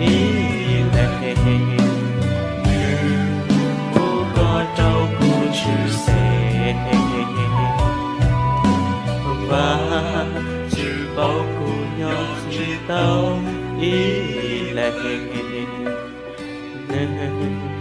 ib leeg, nws pub koj rau kuv tshwm sim. Vajtswv paub kuv nyob tsis tau ib leeg, nws